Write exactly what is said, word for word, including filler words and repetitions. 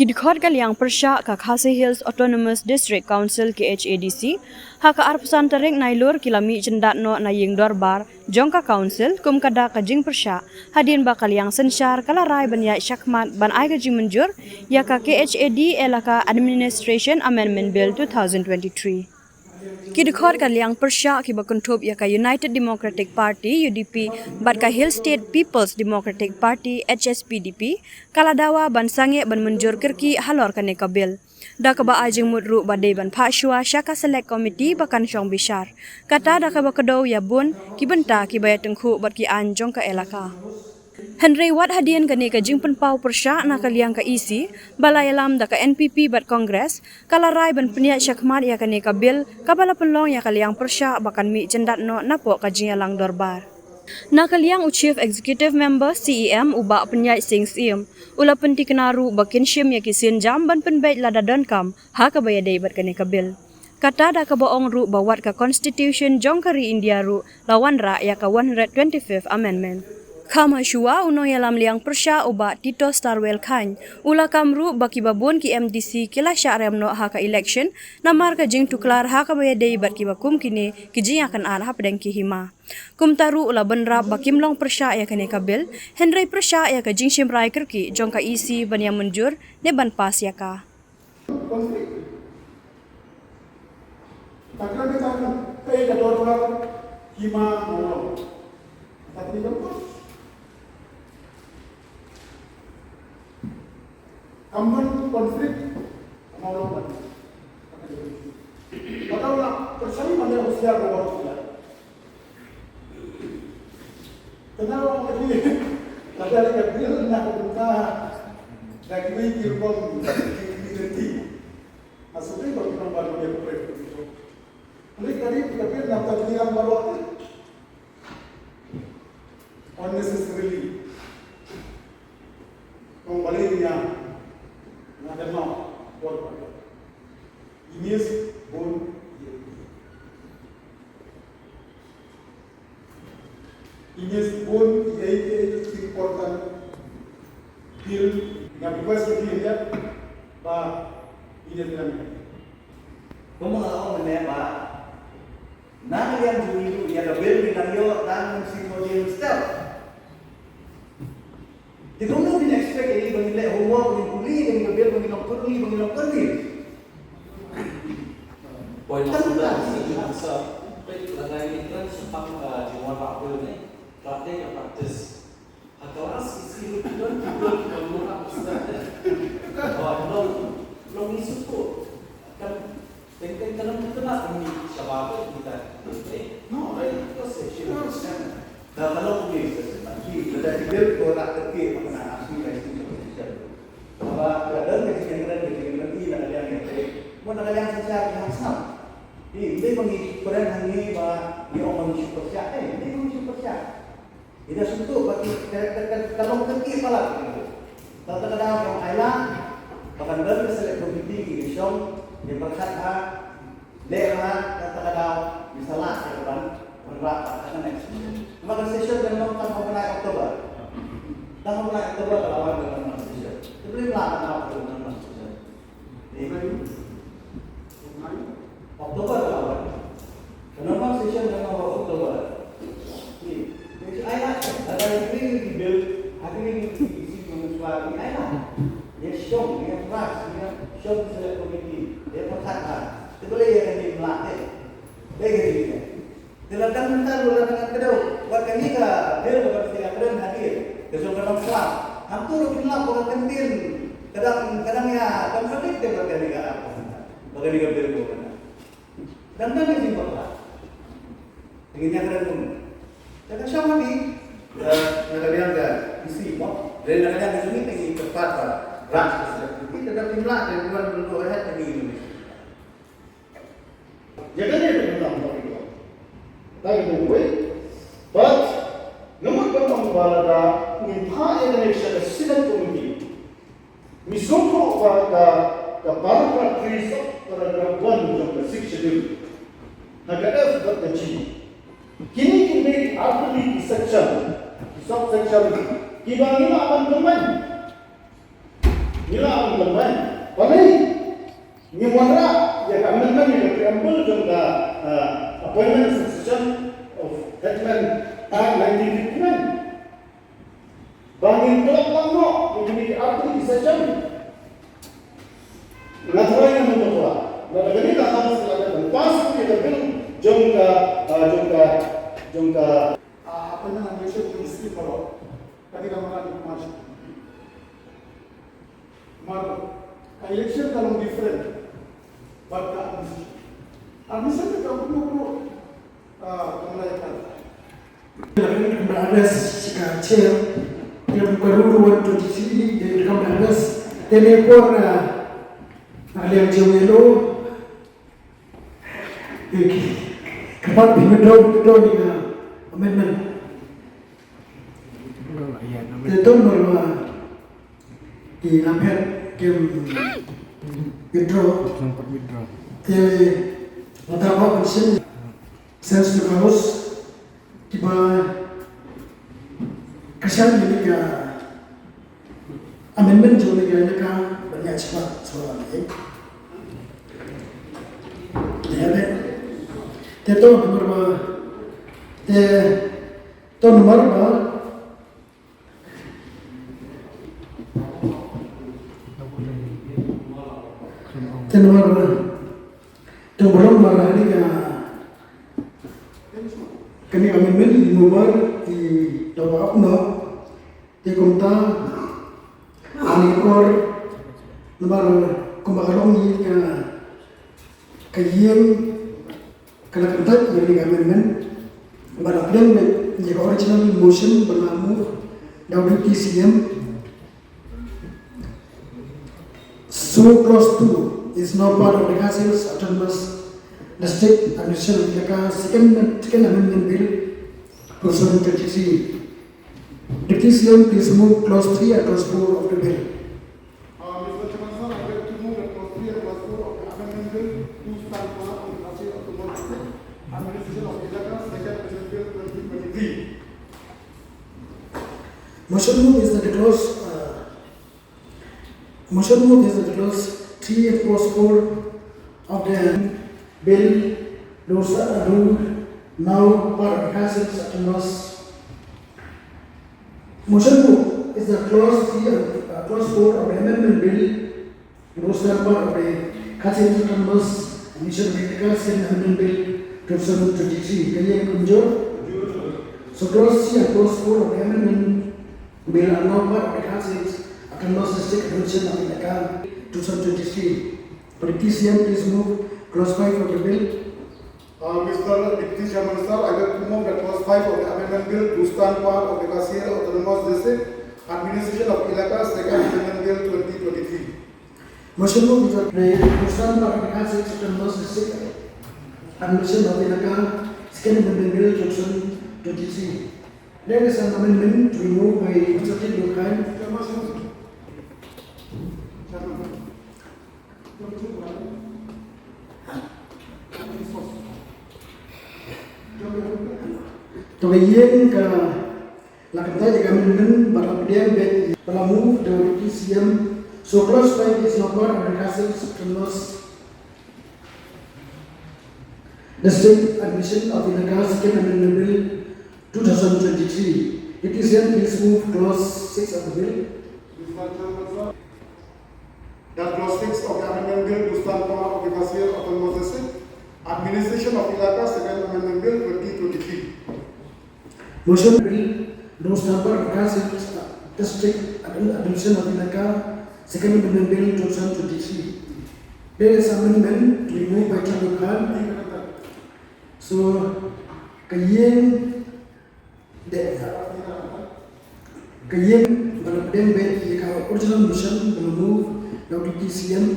Ki dkhot ka liang pyrshah ka Khasi Hills Autonomous District Council, K H A D C, ha ka arphew san tarik Nailur ki la mih jyndat noh na ïing dorbar jong ka Council kum ka dak ka jingpyrshah, hadien ba ka liang synshar ka la rai ban ïaid shakhmat ban ai ka jingmynjur ïa ka K H A D Elaka Administration Amendment Bill two thousand twenty-three. Ki dkhot ka liang pyrshah kiba kynthup ïa ka United Democratic Party, U D P, bad ka Hill State People's Democratic Party, H S P D P, ka la dawa ban sangeh ban mynjur kyrkieh halor kane ka bill, da kaba ai jingmut ruh ba dei ban phah shuwa sha ka Select Committee ba kan shong bishar, kata da kaba kdew ïa bun ki bynta kiba ïatyngkhuh bad ki aiñ jong ka elaka. Hynrei wat hadien kane ka jingpynpaw pyrshah na ka liang ka E C, ba la ïalam da ka N P P bad Congress, ka la rai ban pynïaid shakhmat ïa kane ka bill, kaba la pynlong ïa ka liang pyrshah ba kan mih jyndat noh napoh ka jingïalang dorbar. Na ka liang u Chief Executive Member, C E M, u Bah Pynïaid Sing Syiem, u la pyntikna ruh ba kin shim ïa ki sienjam ban pynbeit lada donkam ha kaba ïadei bad kane ka bill. Kata da kaba ong ruh ba wat ka Constitution jong ka ri India ruh la wanrah ïa ka one hundred twenty-fifth Amendment. Kham ha shuwa, u nongïalam liang pyrshah u Bah Tito Starwell Chyne u la kam ruh ba kiba bun ki M D C ki la shah rem noh ha ka election namar ka jingtuklar ha kaba ïadei bad kiba kum kine ki jingïakynad hapdeng ki hima. Kumta ruh u la bynrap ba kim long pyrshah ïa kane ka bill, hynrei pyrshah ïa ka jingshim rai kyrkieh jong ka E C ban ïa mynjur ne ban pass ïa ka. Conflict. Takran kita kan, eh, ka dorbar, hima, mawlong. Tapi dong, common conflict, mawlong. Padahal nak percaya mana usia dua belas. Kynmaw ïa ki, lada ka bill na ka bynta da kiwei ki rukom ki, ki, ki lynti. Nga sngewthuh ba ki nongwan ruh ïa ka bill. Hynrei ka ri ka bill na ka bynta baroh te. Unnecessarily. Kong balei ïa nga kynmaw. Ïa miss bun. Ines bun ïa ïa ïa ïa important bill nga request ïa ïa ba ines bilang. Kumba nga la ong mynne ba na ka liang jong ngi ruh ïa ka bill ngi dang ïoh tang Mynsiem Bakhuid step. Te kumno phin expect ïa ngi ba ngin leh homework, ba ngin pule ïa kane ka bill, ba ngin long kyrni, ba ngin long kyrni. Point of order, answer. Peit lada ngi kren shaphang, uh, jingwanrah bill ne, ka dei ka practice. Ha klas ki shu don ki don ki don ki don ki don. Oh, long, long ngi shu ko. Kan Teng teng ka long ka nat ka mih shabar ka kita. No, I, because she understand. Ka, ka long ka mih ka shu ki, lada ki bill ko rak ka ki, ka na asli ka shu ka shu. Haba ka don ka jingkren, ka jingkren i na ka liang ïa ka. Mo na ka liang shisha ki hap snap. Ki, dei ba ngi kren hangne ba ngi ong ba ngi shu pyrshah, eh, dei ba ngi shu pyrshah. Ïa ka sngewthuh ba ki, ka, ka, ka, ka long kyrkieh palat. Kata ka daw ka long ailad, ba kan don ka select committee ki shong, ïa pyrkhat ha, leh ha, kata ka daw, ïa salat, ïa ka ban, ban rah, ba ka next. Namar ka session kan long tang ha u bnai October. Tang ha u bnai October ka la wan ka session. Te phi lah ka daw ka session. October ka la wan. Ka normal session ka long ha October. Ki, ki ai lad, lada ki bill, ha ki bill ki isi ki ngan swa ki ai lad. Ïa shong, ïa pass, ïa shong select committee, ïa pyrkhat ha. Te balei ïa kane ym lah te. Balei kane ym lah. Te la dang mynta ruh la dang kdew. Wat kane ka bill ba ka sdang kren hadien. Ka jong ka nongslap. Hangto ruh phin lap ba ka kyntien. Ka dang, ka dang ïa contradict te bad kane ka, bad kane ka bill ba ka dang. Dang dang ka jingbakla. Te ngin ïa kren kumno. Te ka shong ha ki, eh, na ka liang ka E C mo. Dei na ka liang ka jong ngi te ngi kyrpad ba branch ka select committee te da phin lah te wan go ahead te ngi. Ïa kane ka bynta ba ngi ong. Tang ïa kawei. But nga mut ban ong ba lada ngin phah ïa kane sha ka Select Committee, ngi sngewthuh ba ka, ka paragraph three sub paragraph one jong ka Sixth Schedule ha ka F bad ka G. Kine ki dei artylli ki section, ki subsection kiba ngi lah ban combine. Ngi la ong lem bad balei ngim wanrah ïa ka amendment ïa ka preamble jong ka, ah, Appointment and Succession of Headman Act nineteen fifty-nine. Ba ngin tlot lang noh ïa kine ki artylli ki session. Nga tharai ngan mutla. Lada kane ka House ka la dep ban pass ïa ka bill jong ka, ah, jong ka, jong ka, ah, Appointment and Election Committee baroh. Kane ka mara ni kumar. Mar ka election ka long different bad ka admission. Admission ka kumno kumno, ah, ka mara ïa ka. Ka mara address shi ka chair. Ka mara rule one twenty-three, ka mara address. Te ne por, ah, na liang jong ïa lo. Ka pat phi withdraw, withdraw ïa ka amendment. Te to namar ba ki la phet kim withdraw. Te mynta ba kan send send to House kiba kyrshan ïa ka amendment jong ka ïalehkai ban ïa chwa chwa ni. Te to namar ba te to namar ba te namar ba to ba long mar ni ka kane ka amendment i mo mar i dawa no. Te kumta, ani kor, namar kumba ka long ïa ka, ka ïing, ka la kyntait ïa ka amendment, ba la pdiang ïa ka original motion ba la move da u Deputy C M. So clause two is now part of the Khasi Hills Autonomous District Administration of Elaka Second, Second Amendment Bill two thousand twenty-three. Deputy C M, please move clause three and clause four of the bill. Uh, Mister Chairman, sir, I beg to move that clause three and clause four of the amendment bill do stand part of the Khasi Autonomous District Administration of Elaka, Second Amendment Bill twenty twenty-three. Motion move is that the clause, uh, Motion move is that clause three and clause four of the bill do sa-, do now part of the Khasi Hills Autonomous. Motion move is that clause three and, uh, clause four of the amendment bill do stand part of the Khasi Hills Autonomous Administration Bill, Khasi Amendment Bill two thousand twenty-three. Ka ïeng kumjuh? So clause three and clause four of the amendment Bill are now part of the Khasi Hills Autonomous District Administration of Elaka two thousand twenty-three. Deputy C M, please move clause five of the bill. Uh, Mister Deputy Chairman, sir, I beg to move that clause five of the amendment bill do stand part of the Khasi Hills Autonomous District Administration of Elaka Second Amendment Bill twenty twenty-three. Motion move that the do stand part of the Khasi Hills Autonomous District Administration of Elaka Second Amendment Bill two thousand twenty-three. There is an amendment to be moved by Mister Tin Lukhan. To ka ïing ka la kyntait ïa ka amendment ba la pdiang bad ba la move da u Deputy C M. So clause five is now part of the Khasi Hills Autonomous District Administration of Elaka Second Amendment Bill two thousand twenty-three. Deputy C M, please move clause six of the bill. Mister Chairman, sir, that clause six of the amendment bill do stand part of the Khasi Hills Autonomous District Administration of Elaka Second Amendment Bill twenty twenty-three. Motion bill do stand part of the Khasi Hills District Administration of Elaka Second Amendment Bill two thousand twenty-three. There is amendment to be moved by Tin Lukhan. So ka ïing de, ka ïing ba la pdiang bad ïa ka original motion ba la move da u Deputy C M.